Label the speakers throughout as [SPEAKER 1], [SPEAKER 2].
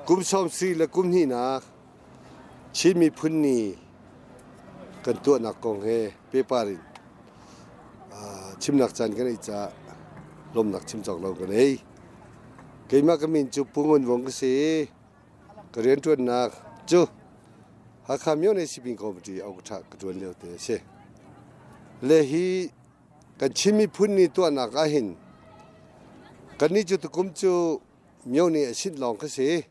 [SPEAKER 1] Kum 90 le kum hnihnak Chin Miphun Ni kan tuahnak kong he pehpar in chimnak caan kan ei caah lawmhnak chim cawk lo kan ei. Keimah ka min cu Pu Ngun Vung ka si i ka rianṭuannak cu Hakha Myone Sipin Committee Aukaṭha ka ṭuan lio te a si. Le hi kan Chin Miphun Ni tuahnak ahhin kannih cu tukum cu Myo nih a sinh lawng kha si.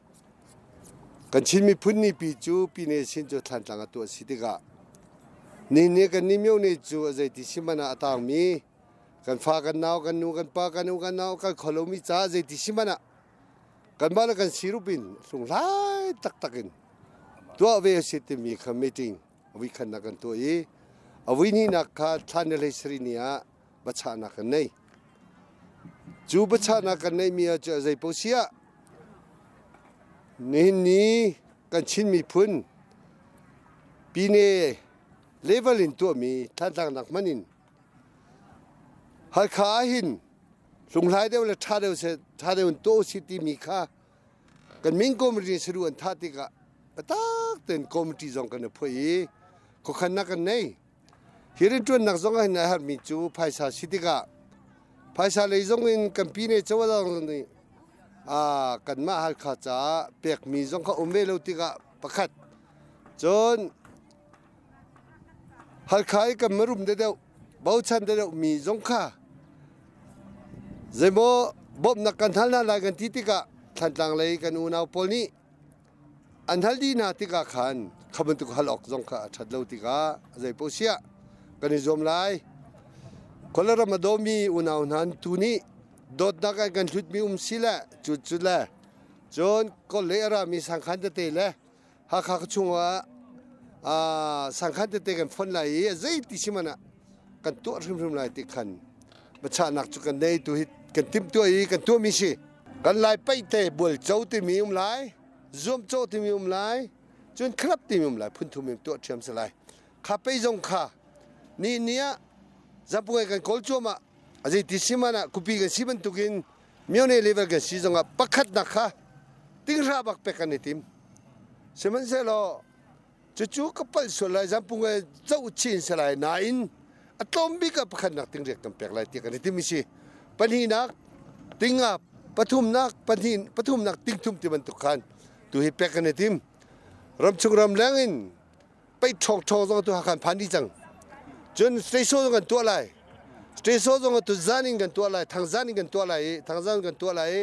[SPEAKER 1] Kan Chin miphun nipi cu Pine sin cu Thlantlang ah tuah a si tikah nihin ni kan nih Myo nih cu a zeiti si hmanh ah a tangmi kan fa kan nau kan nu kan pa kan u kan nau kan kho lomi caah zeiti si hmanh ah kanmah le kan sirup in hlunghlai taktak in tuah ve a si timi kha meeting a vuikhatnak kan tuah i a vuihnihnak kha thla ni 17 ni ah biachahnak kan nei. Cu biachahnak kan neihmi ah cu zei paoh si ah nihin ni kan Chin miphun pine level in tuahmi Thlantlang hmanh in Halkha ah hin hlunghlai deuh le ṭha deuh ṭha deuh in tuah usih timi kha kan min committee saru an thah tikah biatak tein committee zong kan i phoih i khuakhannak kan nei. Hi rianṭuannak zong ah hin a herhmi cu phaisa si tikah phaisa lei zong in kan pine cozah zong nih kanmah Halkha caah pekmi zong kha um ve lo tikah pakhat cun Halkha i kan mirum deuhdeuh bochan deuhdeuh mi zong kha zeimaw bawmhnak kan hal hna lai kan ti tikah Thlantlang lei kan unau pawl nih An hal dih hna tikah khan kha bantuk hal awk zong kha a ṭhat lo tikah zeipaoh siah kan i zuam lai. Kawlram a dawmi unau hna tu nih dawtnak an kan hlutmi um si le cu cu le cun Kawl lei a rami sangkhan tete le Hakha chungah sangkhan tete kan fonh lai i zeiti si hmanh ah kan tuah hrimhrim lai ti khan biachahnak cu kan nei tu hi kan timhtuah i kan tuahmi si. Kan Lai paihte bualco timi um lai, zuamcawh timi um lai, cun club timi um lai, phunthum in tuah ṭhiam si lai. Kha pei zong kha ni ni ah zapuai kan kawl cuahmah a zeiti si man ah kupi kan si bantukin myone level kan si zongah pakhatnak kha tinghra bak pek kan i tim. Sihmanhsehlaw Cucu ka palh sual lai zampung e zoh chin si lai nain a tlawm bik ah pakhatnak tingriat kan pek lai tiah kan i tim i si. Pahnihnak tinga pathumnak pahnih pathumnak tingthum ti bantuk khan tu hi pek kan i tim. Ramchung ramleng in pei ṭhawng ṭhawng zong tu Hakhan phan dih cang. Cun station zong kan tuah lai. Station zong tu zan in kan tuah lai, thangzan in kan tuah lai i thangzan kan tuah lai i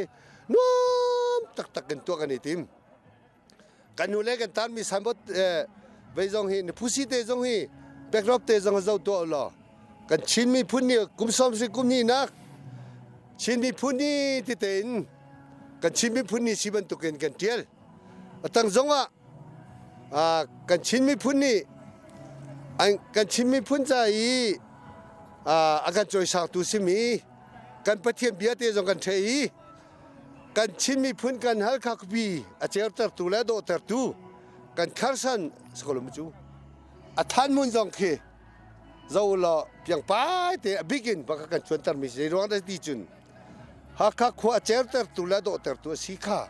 [SPEAKER 1] nuam taktak in tuah kan i tim. Kan nu le kan tanmi signboard vei zong hi phusi te zong hi backdrop te zong zo tuah law kan Chin miphun nih kum som si kum ni nak Chin miphun ni ti tein kan Chin miphun ni si bantukin kan tial atang zong ah kan Chin miphun nih kan Chin miphun ca i a kan cawisangtu simi kan Pathian bia te zong kan thei i Kan Chin miphun kan Halkha khuapi a certertu le a dawhtertu kan kharsan sakolum cu a thanmun zong khi zo law piangpai te a bik in baka kan chuantermi si ruang dah ti cun Hakha khua a certertu le a dawhtertu a si kha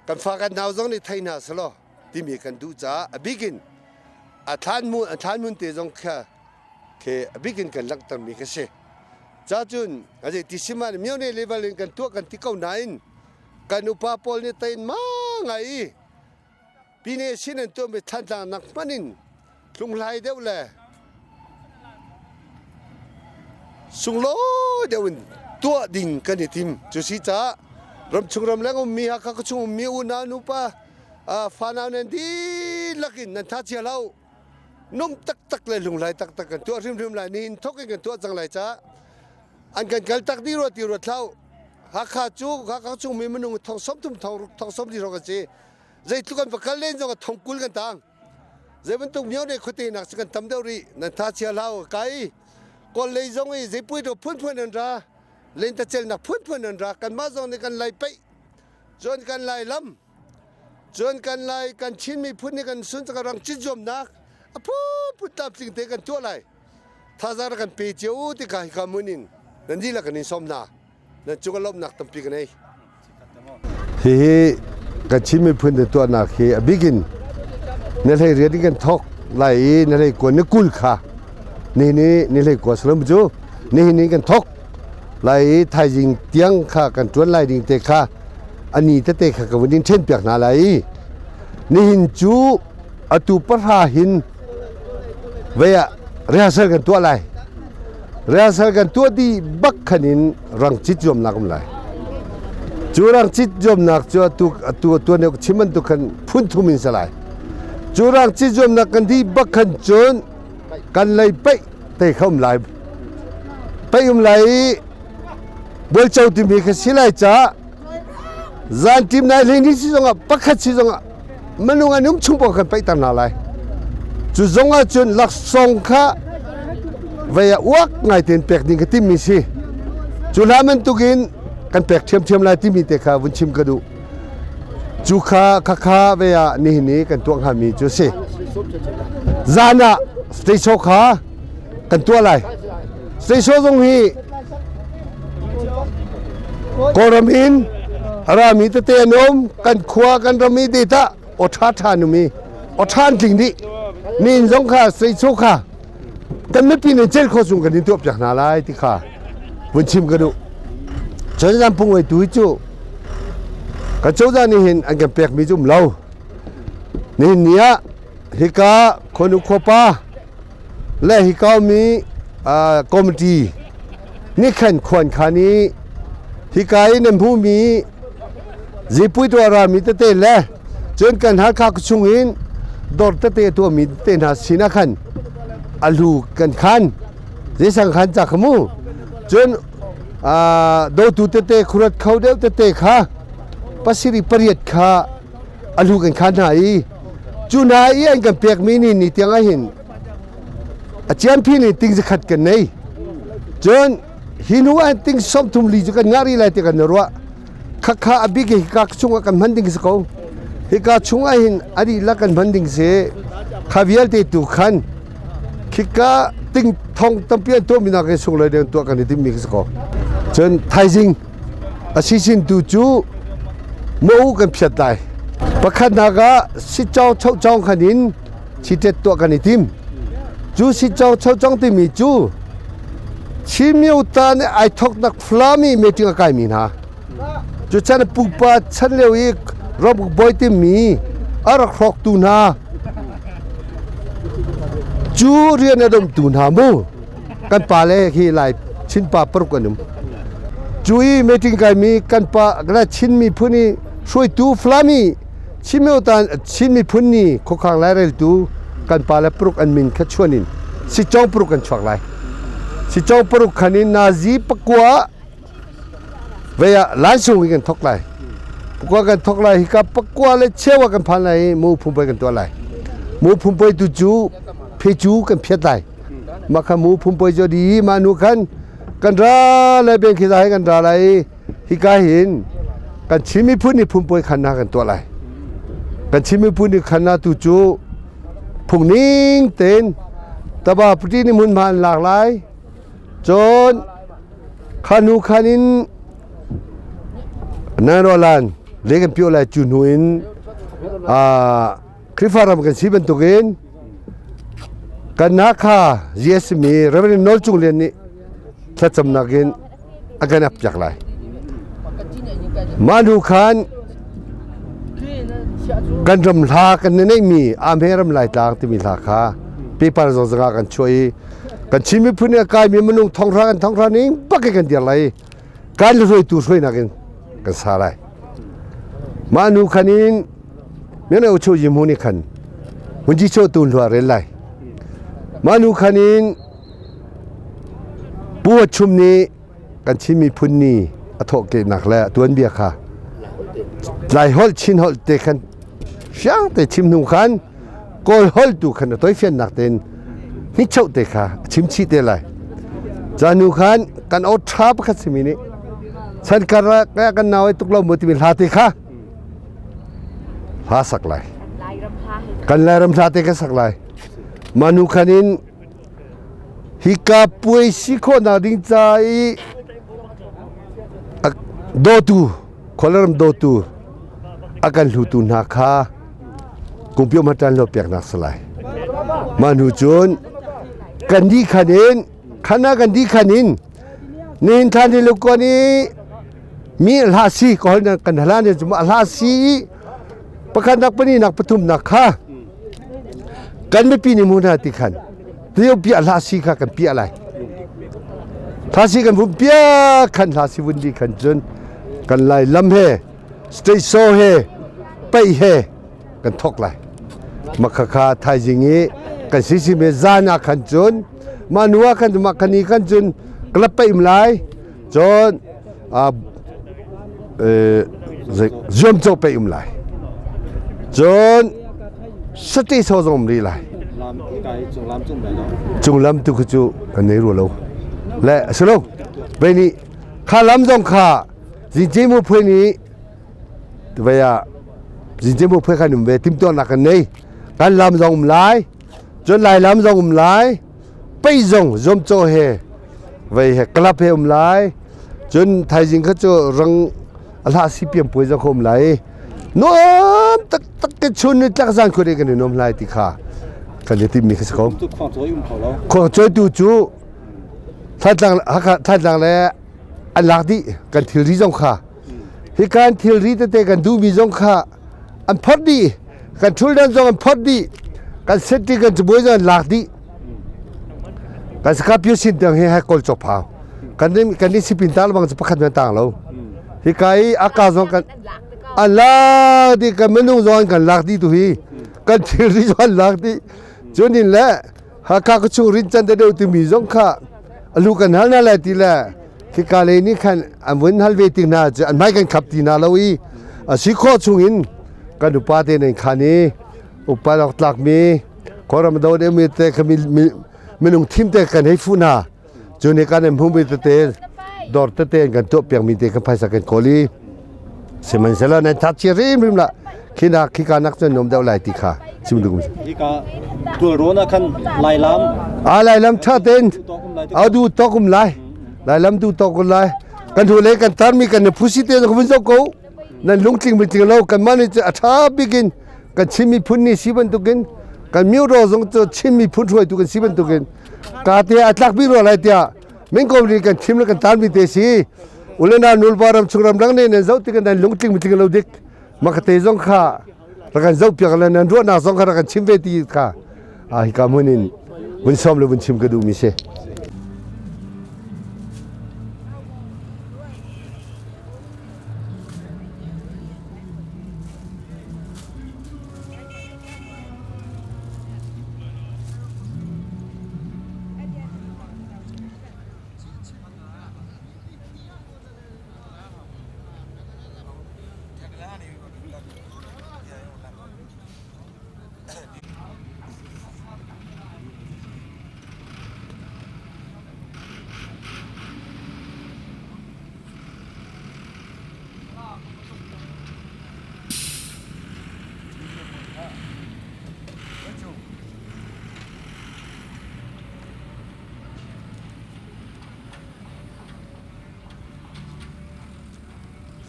[SPEAKER 1] kan fa kan nau zong nih thei hna selaw timi kan duh caah a bik in a thlanmun a thlanmun te zong kha khi a bik in kan langhtermi ka si. Cacun a ti sima myone level in kan tuah kan ti ko nain kan upa pawl nih tain ma ngai i pine sin an tuah mi thlantlang nak hman in hlunghlai deuh le sunglawi deuh in tuah ding kan i tim. Cu si caah ramchung ramleng ummi Hakha khuachung ummi unau nupa fanau nan dihlak in nan tha chia lo. num taktak le lunghlai taktak kan tuah hrimhrim lai nihin thok in kan tuah cang lai ca an kan kal tak dih rua ti rua thlau Hakha cu Hakha chung mi minung thong som thum thong ruk thong som li hrawng kan si zeitluk kan va kal len zong ah thong kul kan tang zei bantuk myo ne khuate nak cu kan tam deuh rih nan tha chia hlau kai kawl lei zong i zeipui do phunphun an ra lentacel nak phunphun an ra kanmah zong nih kan lai peih cun kan lai lam Cun kan Lai kan Chin miphun nih kan sun rang cit zuamnak a phunphun tlamtling te kan tuah lai. Thazaang rak kan pe cio u ti ka hika mun in nan dihlak kan in sawm hna. Nan cung ah lawmhnak tampi ka nei.
[SPEAKER 2] Hihi
[SPEAKER 1] Kan Chin miphun na tuahnak hi a bik in na hlei rian in kan thawk lai i na hlei kua na kul kha nihin ni ni hlei kua salam cu nihin ni kan thawk lai i thaizing tiang kha kan ṭuan lai ding te kha ani tete kha ka vun in ṭhen piak hna lai i nihin cu atu pahra hin vei ah rehearsal kan tuah lai. Rehearsal kan tuah dih bak khan in rangcit zuamnak um lai. Cu rangcit zuamnak cu atu atu tuan chim bantuk khan phun thum in si lai. Cu rangcit zuamnak kan dih bak khan cun kan lei paih te kha um lai. Paih um lai i bualco timi kha si lai caah zan tim nai hlei ni si zongah pakhat si zongah minung an um chung paoh kan paihter hna lai. Cu zong ahcun laksawng kha vei ah uak ngai tein pek ding ka timmi si. Cu hla bantukin kan pek ṭhiamṭhiam lai timi te kha vun chim ka duh. Cu kha khakha vei ah nihin i kan tuah hngami cu a si. Zan ah stage show kha kan tuah lai. Stage show zong hi Kawlram in a rami tete an um, kan khua kan ram i te tah aw ṭha ṭha an um i aw ṭha an tling dih. Nihin zong kha stage show kha kan mipi nih cel khawh chung kan in tuah piak hna lai ti kha vun chim ka duh. Cun zan pung tu hi cu kan cozah nih hin an kan pekmi cu um lo. Nihin ni ah hika khuanu khuapa le hika mi committee nih khan khuan khan i hika i nan hmuhmi zipui tuah rami tete le cun kan Halkha chung in dawr tete tuahmi tete hna sinah khan a hlu kan khan zeisang khan ca kha mu cun dawtu tete khurat kho deuh tete kha pasiri pariat kha a hlu kan khan hna i cu hna i an kan pekmi ni ni tiang ah hin a ciamphi nih ting zakhat kan nei cun hi hnu ah ting sawmthum li cu kan ngah rih lai ti kan ruah khakha a bik hika chungah kan hman ding si ko hika chungah hin a dihlak kan hman ding si kha vialte tu khan khika ting thong tampi an tuahmi nak in sunglawi deng tuah kan i timmi si ko cun thaizing a sisin tu cu mo kan phiat lai pakhatnak ah sitcawng chochong khan in chitet tuah kan i tim cu sitcawng chochong timi cu Chimyota nih ai thoknak Flami meeting a kaimi hna cu chan pupa chan lio i ramuk bawi timi a rak hrawktu hna cu rian a domtu hna mu kan pa le khi lai Chin pa paruk an um cu i meeting kaimi kan pa Chin miphun i hruaitu Flami Chin miphun ni khuakhang laireltu kan pa le paruk an min kha chuan in sicong paruk kan chuak lai. Sicong paruk khan in nazi pakua vei ah lansung in kan thok lai. Pakua kan thok lai hika pakua le cheu ah kan phan lai i mu phungpoi kan tuah lai. Mu phungpoi tu cu phecu kan phiat lai. Mah kha mu phungpoi cu di mah nu khan kan ra lai beng khi kan ra lai i Hika hin kan Chin miphun nih phunpuai khannak kan tuah lai. Kan Chin miphun nih khannak tu cu phungning tein taba pati nih hmunhma an lak lai. Cun khanu khan in Nanolan le kan pio lai cu hnu in Khrihfa ram kan si bantukin kan nakha GSmi Reverend Nawl Cung Lian nih thlacamnak in a kan ap piak lai. Mah hnu khan kan ram hla kan neihmi Amhe ram Laitlang timi hla kha paper zong zanga kan chuah i kan Chin miphun i a kaimi minung thonghra kan thonghra ning bak in kan dir lai kan hruaitu hruainak in kan sa lai. Mah hnu khan in mene uchu yim hu ni khan hunji cho tu hlua rel lai. Mah hnu khan in Pu Huat Chum nih kan Chin miphun ni a thawhkehnak le a tuanbia kha Lai holh Chin holh te khan fiang te chim hnu khan Kawl holh tu khan a toifiannak tein hnichoh te kha a chim chih te lai. Ca hnu khan kan aw ṭha pakhat simi nih chan kar ah kan nau ai tuk lo mu timi hla te kha hla sak lai. Kan Lairam hla te kha sak lai. Mah hnu khan in Hika puai si khawhnak ding ca i dawtu, khualram dawtu. A kan hlutu hna kha kungpio matan lo peknak si lai. Mah hnu cun kan di khan in khana kan di khan in nihin thlan hi lukon i mi hla si ko kan hla ne cu hla si i pakhat nak pahnih nak pathum nak kha kan mipi nih mu hna ti khan tio pia hla si kha kan pia lai hla si kan vun pia khan hla si vun di khan cun kan lai lam he state show he pei he kan thok lai makhakha thaizing i kan sisi me zan ah khan cun ma nu ah khan ma khan i khan cun club peim lai cun zuamcawh pe um lai cun sati so zong um rih lai cunglam tu khu cu kan nei rua lo le a si lo vei nih kha lam zong kha zingce mu phui nih vei ah zingce mu phui khan um ve timtuahnak kan nei kan lam zong um lai cun lai lam zong um lai pei zong zuamcaw he vei he club he um lai cun thaizing kha cu rang a hlah si piam puai zong kha um lai nuam taktak ke chun ni tlak zan khuri kan i nuam lai ti kha kan i timmi kha si ko khuang cawi tu cu Thantlang Hakha Thantlang le an lak dih kan thilri zong kha hi kan thilri tete kan duhmi zong kha an phorh dih kan thuldan zong an phorh dih kan seti kan cabuai zong an lak dih kan saka pio sin tiang hi hai kawl chok phau kan kan ni sipin ta bang chu pakhat men tang lo hi kai aka zong kan an lak dih kan minung zong kan lak dih tu hi kan thilri zong an lak dih cun in le Hakha ka chung rin can deuh timi zong kha alu kan hal na le ti le khika le nih khan an vun hal ve ti hna cu an hmai kan khap ti hna lo i a si khawh chung in kan upa te nen khan i upa lok tlak mi khuaram do deuh mi te kha minung thim te kan hei fu hna cu nih kan in hmumi tete dawr tete kan tuah piak mi te kan phaisa kan kawl i sihmanhsehlaw nan that chia hrimhrim lah khi nak khi ka nak cun nuam deuh lai ti kha chim duh
[SPEAKER 2] hika tualrawn ah khan lailam
[SPEAKER 1] a lailam tha tein a du tok um lai lailam du tok um lai kan hu le kan tar mi kan phusi te ka vun zo ko nan lungtling mi tling lo kan mah nih a tha bikin kan Chin miphun nih si bantukin kan myo zong cu Chin miphun hruaitu kan si bantukin ka te a tlak bik rua lai tiah mingko nih kan thim le kan tan mi te si ulena nulpa ram chung ram dang ne nan zoh tik nan lungtling mitling lo dik makate zong kha rak kan zoh piak le nan ruahnak zong kha rak kan chim ve ti kha a hika hmun in vun sawm le vun chim ka duh mi si.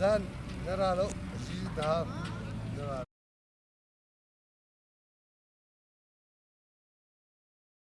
[SPEAKER 1] Zan na ra lo, zi ta.